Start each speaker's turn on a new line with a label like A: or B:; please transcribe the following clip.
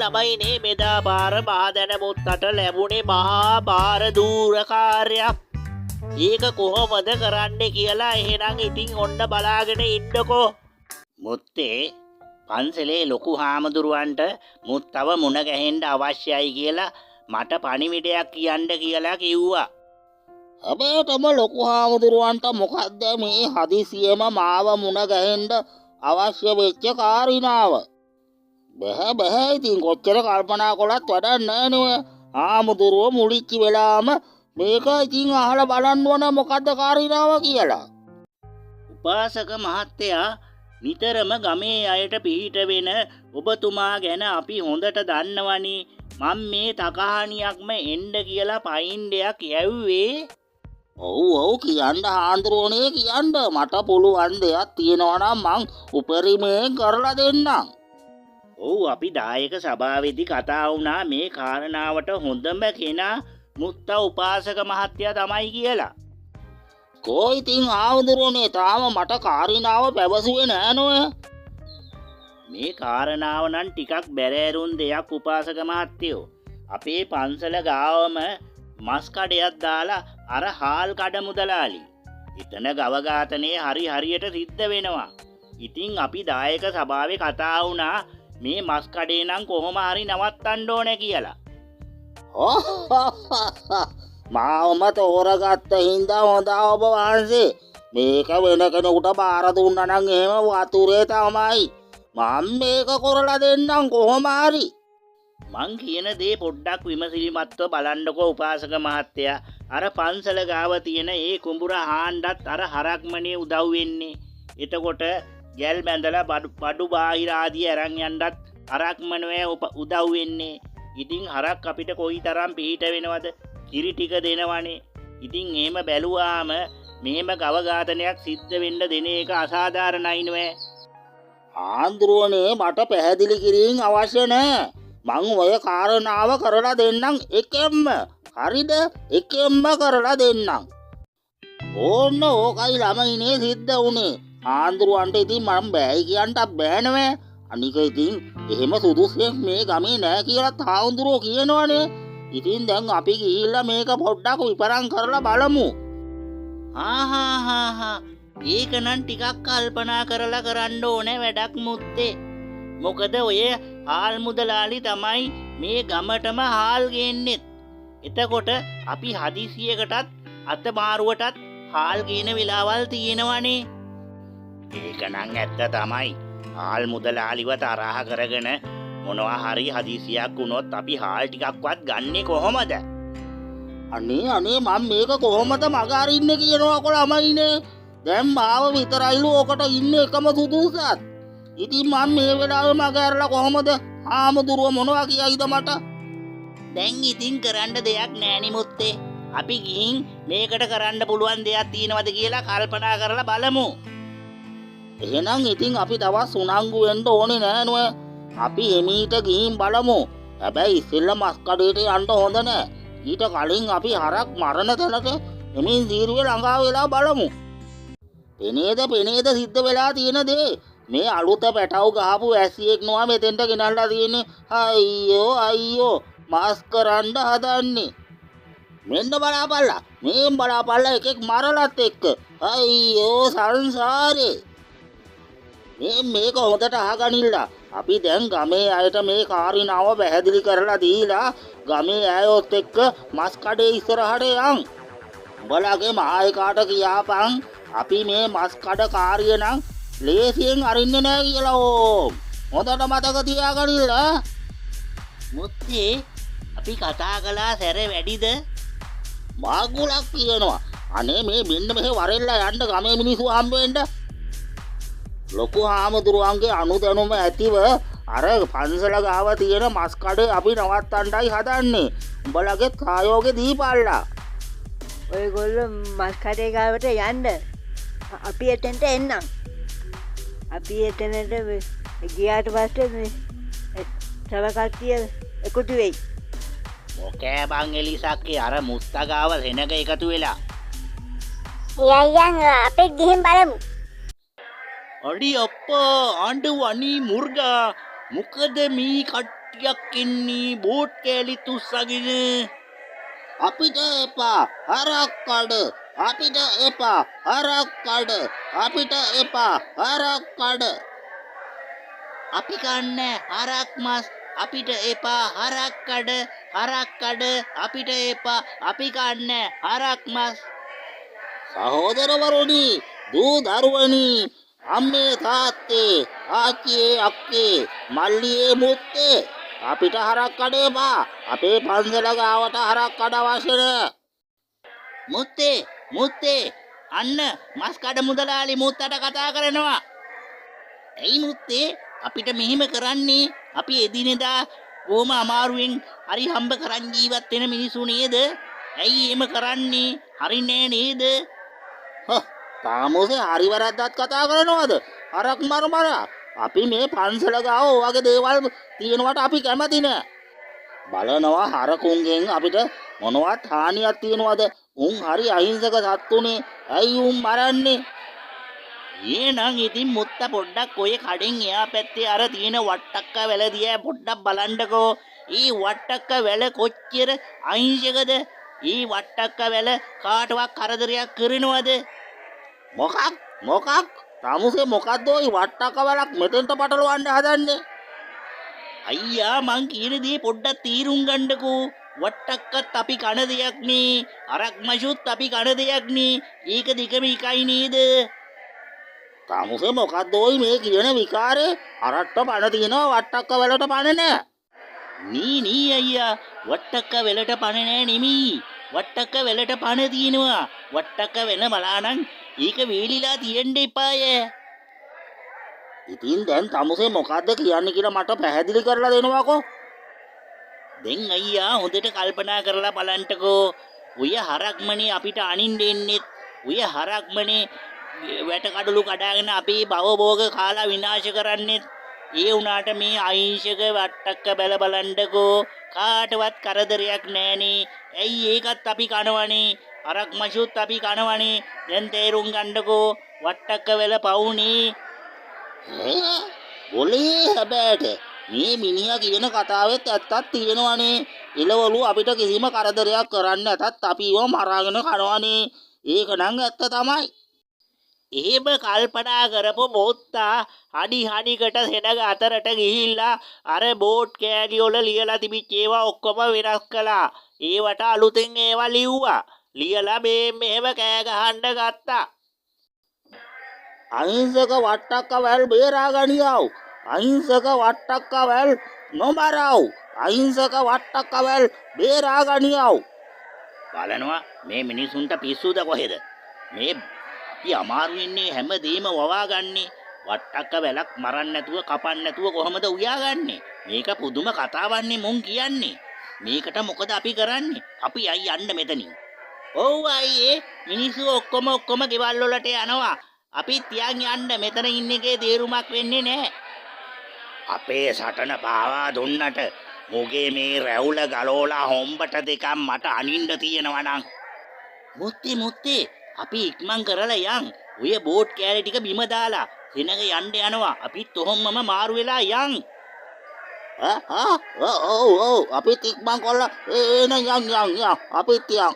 A: ළමයිනේ, මෙදා පාර මහදැන මුත්තට ලැබුණේ මහා භාර දූර කාර්යයක්. ඒක කොහොමද කරන්නේ කියලා එහෙනම් ඉතින් ඔන්න බලාගෙන ඉන්නකෝ. මුත්තේ, පන්සලේ ලොකු හාමුදුරුවන්ට මුත්තව මුණ ගැහෙන්න අවශ්‍යයි කියලා මට පණිවිඩයක් කියන්න කියලා කිව්වා.
B: හැබැයිටම ලොකු හාමුදුරුවන්ට මොකද්ද මේ හදිසියෙම මාව මුණ ගැහෙන්න අවශ්‍ය වෙච්ච කාරිනාව? බැහැ බැහැ, ඉතින් කොච්චර කල්පනා කළත් වැඩක් නෑ නේ. හාමුදුරුවෝ මුලිච්ච වෙලාවම මේක ඉතින් අහලා බලන්න ඕන මොකද්ද කාරිනාව කියලා.
A: උපාසක මහත්තයා, නිතරම ගමේ අයට පිහිට වෙන ඔබතුමා ගැන අපි හොඳට දන්නවනේ. මං මේ තකහානියක්ම එන්න කියලා පයින්ඩයක් යැව්වේ.
B: ඔව් ඔව්, කියන්න හාමුදුරුවනේ, කියන්න. මට පුළුවන් දෙයක් තියෙනවා නම් මං උපරිමයෙන් කරලා දෙන්නම්.
A: ඔව්, අපි දායක සභාවේදී කතා වුණා මේ කාරණාවට හොඳම කෙනා මුත්තා උපාසක මහත්තයා තමයි කියලා.
B: කෝ ඉතින් හාමුදුරුවනේ, තාම මට කාරිනාව පැවසුවේ නෑ නෝය.
A: මේ කාරණාව නම් ටිකක් බැරෑරුම් දෙයක් උපාසක මහත්තයෝ. අපේ පන්සල ගාවම මස් කඩයක් දාලා අර හාල් කඩ මුදලාලි. එතන ගව ඝාතනය හරි හරියට සිද්ධ වෙනවා. ඉතින් අපි දායක සභාවේ කතා වුණා මේ මස් කඩේ නම් කොහොම හරි නවත්තන්න ඕනේ කියලා.
B: මාවම තෝරගත්ත හින්දා හොඳ ඔබ වහන්සේ. මේක වෙන කෙනෙකුට බාර දුන්නා නම් එහෙම වතුරේ තමයි. මං මේක කරලා දෙන්නම් කොහොම හරි.
A: මං කියන දේ පොඩ්ඩක් විමසිලිමත්ව බලන්නකෝ උපාසක මහත්තයා. අර පන්සල ගාව තියෙන ඒ කුඹුර හාන්ඩත් අර හරක්මනේ උදව් වෙන්නේ. එතකොට ගැල් බැඳලා බඩු බාහිර ආදිය අරන් යන්නත් හරක්මනේ උදව් වෙන්නේ. ඉතින් හරක් අපිට කොයිතරම් පිහිට වෙනවද? කිරි ටික දෙනවනේ. ඉතින් එහෙම බැලුවාම මෙහෙම ගව ඝාතනයක් සිද්ධ වෙන්න දෙන එක අසාධාරණයි නෑ.
B: ආන්දරුවනේ, මට පැහැදිලි කිරීම අවශ්‍ය නෑ. මං ඔය කාරණාව කරලා දෙන්නම් එකෙන්ම. හරිද? එකෙන්ම කරලා දෙන්නම්. ඕන්න ඕකයි ළමයිනේ සිද්ධ වුණේ. ආන්දරුවන්ට ඉතින් මං බෑයි කියන්නත් බෑ නෑ. අනික ඉතින් එහෙම සුදුස්සෙක් මේ ගමේ නෑ කියලාත් හාමුදුරුවෝ කියනවනේ. ඉතින් දැන් අපි ගිහිල්ලා මේක පොඩ්ඩක් විපරම් කරලා බලමු.
A: හා හා හා, ඒක නම් ටිකක් කල්පනා කරලා කරන්න ඕනේ වැඩක් මුත්තේ. මොකද ඔය හාල් මුදලාලි තමයි මේ ගමටම හාල් ගේන්නෙත්. එතකොට අපි හදිසියකටත් අතමාරුවටත් හාල් ගේන වෙලාවල් තියෙනවනේ. ඒක නම් ඇත්ත තමයි. හාල් මුදලාලිව තරහ කරගෙන මොනවා හරි හදිසියක් වුණොත් අපි හාල් ටිකක්වත් ගන්නෙ කොහොමද?
B: අනේ අනේ, මං මේක කොහොමද මග අරින්නේ කියනවා කො ළමයිනේ. දැන් මාව විතරයිලු ඕකට ඉන්නේ එකම සුදුසත්. ඉතින් මං මේ වෙලාවේ මග ඇරලා කොහොමද? හාමුදුරුව මොනවා කියයිද මට?
A: දැන් ඉතින් කරන්න දෙයක් නෑනේ මුත්තේ. අපි ගිහින් මේකට කරන්න පුළුවන් දෙයක් තියෙනවද කියලා කල්පනා කරලා බලමු.
B: එහෙනම් ඉතින් අපි තවත් සුනංගු වෙන්න ඕනේ නෑ නෝ. අපි එමීට ගිහින් බලමු. හැබැයි ඉස්සෙල්ලා මස් කඩේට යන්න හොඳ නෑ. ඊට කලින් අපි හරක් මරණ තැනට එමින් සීරුවේ ළඟා වෙලා බලමු. පෙනේද පෙනේද සිද්ධ වෙලා තියෙන දේ. මේ අලුත පැටව් ගහපු වැස්සියෙක් නොවා මෙතෙන්ට ගෙනල්ලා තියෙන්නේ. අයියෝ අයියෝ, මස් කරන්න හදන්නේ. මෙන්න බලාපල්ලා, මේන් බලාපල්ලා එකෙක් මරලත් එක්ක. අයියෝ සංසාරේ. මේ මේක හොඳට අහගනින්න. අපි දැන් ගමේ අයට මේ කාරිනාව පැහැදිලි කරලා දීලා ගමේ අයොත් එක්ක මස් කඩේ ඉස්සරහට යන්. උඹලගේ මහා එකාට කියාපන් අපි මේ මස් කඩ කාරිය නම් ලේසියෙන් අරින්නේ නෑ කියලා. ඕම් හොඳට මතක තියාගනින්න.
A: මුත්තේ, අපි කතා කළා සැර වැඩිද?
B: මාගුලක් කියනවා. අනේ මේ මෙන්න මෙහෙ වරෙල්ලා යන්න ගමේ මිනිස්සු හම්බ වෙන්න. ලොකු හාමුදුරුවන්ගේ අනුදැනුම ඇතිව අර පන්සල ගාව තියෙන මස් කඩේ අපි නවත්තන්නයි හදන්නේ. උඹලගේ සහයෝගය දීපල්ලා.
C: ඔයගොල්ලෝ මස් කඩේ ගාවට යන්න. අපි එතෙන්ට එන්නම්. අපි එතනට ගියාට පස්සේ මේ තව කට්ටිය එකතු වෙයි.
A: මොකෑ බං එලිසක්කේ, අර මුත්තා ගාව සෙනග එකතු වෙලා.
D: යන් යන්, අපිත් ගිහින් බලමු.
A: අඩි අප්පා, ආණ්ඩුව අනී මුර්ගා, මොකද මේ කට්ටිය කට්ටියක් එන්නේ බෝට් කෑලිත් උස්සගෙන.
B: අපිට එපා හරක් කඩ, අපිට එපා හරක් කඩ, අපිට එපා හරක් කඩ.
A: අපි කන්නේ හරක් මස්, අපිට එපා හරක් කඩ, හරක් කඩ අපිට එපා, අපි කන්නේ හරක් මස්.
B: සහෝදරවරුනි, දූ දරුවනි, අම්මේ තාත්තේ, ආච්චියේ අක්කේ, මල්ලියේ මුත්තේ, අපිට හරක් කඩ එපා. අපේ පන්සල ගාවට හරක් කඩ අවශ්‍ය නෑ.
A: මුත්තේ මුත්තේ, අන්න මස් කඩ මුදලාලි මුත්තට කතා කරනවා. ඇයි මුත්තේ අපිට මෙහෙම කරන්නේ? අපි එදිනෙදා බොහොම අමාරුවෙන් හරි හම්බ කරන් ජීවත් වෙන මිනිස්සු නේද? ඇයි එහෙම කරන්නේ? හරි නෑ නේද?
B: තාමෝසේ හරි වැරද්දත් කතා කරනවද? හරක් මර මර. අපි මේ පන්සල ගාව ඔය වගේ දේවල් තියෙනවට අපි කැමති නෑ. බලනවා හරකුන්ගෙන් අපිට මොනවත් හානියක් තියෙනවද? උන් හරි අහිංසක සත්තුනේ. ඇයි උන් මරන්නේ?
A: එහෙනම් ඉතින් මුත්ත පොඩ්ඩක් ඔය කඩෙන් එහා පැත්තේ අර තියෙන වට්ටක්ක වැල දිහා පොඩ්ඩක් බලන්නකෝ. ඊ වට්ටක්ක වැල කොච්චර අහිංසකද? ඊ වට්ටක්ක වැල කාටවත් කරදරයක් කරනවද?
B: මොකක් මොකක් තමුසේ මොකද්ද ඔය වට්ටක්ක වැලක් මෙතෙන්ට පටලවන්න හදන්නේ?
A: අයියා මං කියන දේ පොඩ්ඩක් තීරුම් ගන්නකෝ. වට්ටක්කත් අපි කන දෙයක් නේ, අරක් මෂුත් අපි කන දෙයක් නේ. ඒක දෙකම එකයි නේද?
B: තමුසේ මොකද්ද ඔය මේ කියන විකාරේ? අරට්ට පණ තියෙනවා, වට්ටක්ක වැලට පණ නෑ.
A: නී නී අයියා, වට්ටක්ක වැලට පණ නෑ නෙමෙයි. වට්ටක්ක වැලට පණ තියෙනවා. වට්ටක්ක වෙන බලානම් ඒක වේලිලා තියෙන්න එපාය.
B: ඉතින් දැන් තමුසේ මොකද්ද කියන්නේ කියලා මට පැහැදිලි කරලා දෙනවකෝ.
A: දැන් අයියා හොඳට කල්පනා කරලා බලන්නකෝ. ඔය හරක්මනේ අපිට අනින්න එන්නෙත්, ඔය හරක්මනේ වැට කඩළු කඩාගෙන අපේ භවභෝග කාලා විනාශ කරන්නෙත්. ඒ වුණාට මේ අහිංසක වට්ටක්ක බැල බලන්නකෝ, කාටවත් කරදරයක් නෑනේ. ඇයි ඒකත් අපි කනවනේ, හරක් මෂුත් අපි කනවනේ. දැන් තේරුම් ගන්නකෝ, වට්ටක්ක වැල පවුනේ.
B: බොලේ හැබෑට මේ මිනිහා කියන කතාවෙත් ඇත්තක් තියෙනවනේ. එළවලු අපිට කිසිම කරදරයක් කරන්නේ නැතත් අපි ඒව මරාගෙන කනවනේ. ඒක නම් ඇත්ත තමයි.
A: එහෙම කල්පනා කරපු මොත්තා හඩි හඩිකට සෙනග අතරට ගිහිල්ලා අර බෝට් කෑලි වල ලියලා තිබිච්ච ඒවා ඔක්කොම වෙනස් කළා. ඒවට අලුතෙන් ඒවා ලිව්වා. ලියලා මේ මෙහෙම කෑ ගහන්න ගත්තා.
B: අහිංසක වට්ටක්ක වැල් බේරා ගනියව්. අහිංසක වට්ටක්ක වැල් නොමරව්. අහිංසක වට්ටක්ක වැල් බේරා ගනියව්.
A: බලනවා මේ මිනිසුන්ට පිස්සුද කොහෙද? මේ අපි අමාරු වෙන්නේ හැමදේම වවා ගන්නේ. වට්ටක්ක වැලක් මරන්න නැතුව කපන්න නැතුව කොහොමද උයාගන්නේ? මේක පුදුම කතාවන්නේ මුන් කියන්නේ. මේකට මොකද අපි කරන්නේ? අපි අයි යන්න මෙතනින්. ඔව් අයියේ, මිනිස්සු ඔක්කොම ඔක්කොම ගෙවල් වලට යනවා. අපි තියන් යන්න, මෙතන ඉන්න එකේ තේරුමක් වෙන්නේ නැහැ.
B: අපේ සටන පාවා දුන්නට මොගේ මේ රැවුල ගලෝලා හොම්බට දෙකක් මට අනින්න තියෙනවා නම්.
A: මුත්තේ මුත්තේ අපි ඉක්මන් කරලා යන්. ඔය බෝට් කෑලි ටික බිම දාලා සෙනග යන්න යනවා. අපිත් ඔහොමම මාරු වෙලා යන්.
B: ආ ආ ඔව් ඔව් අපිත් ඉක්මන් කරලා එන යන් යන් යන් අපිත් යන්.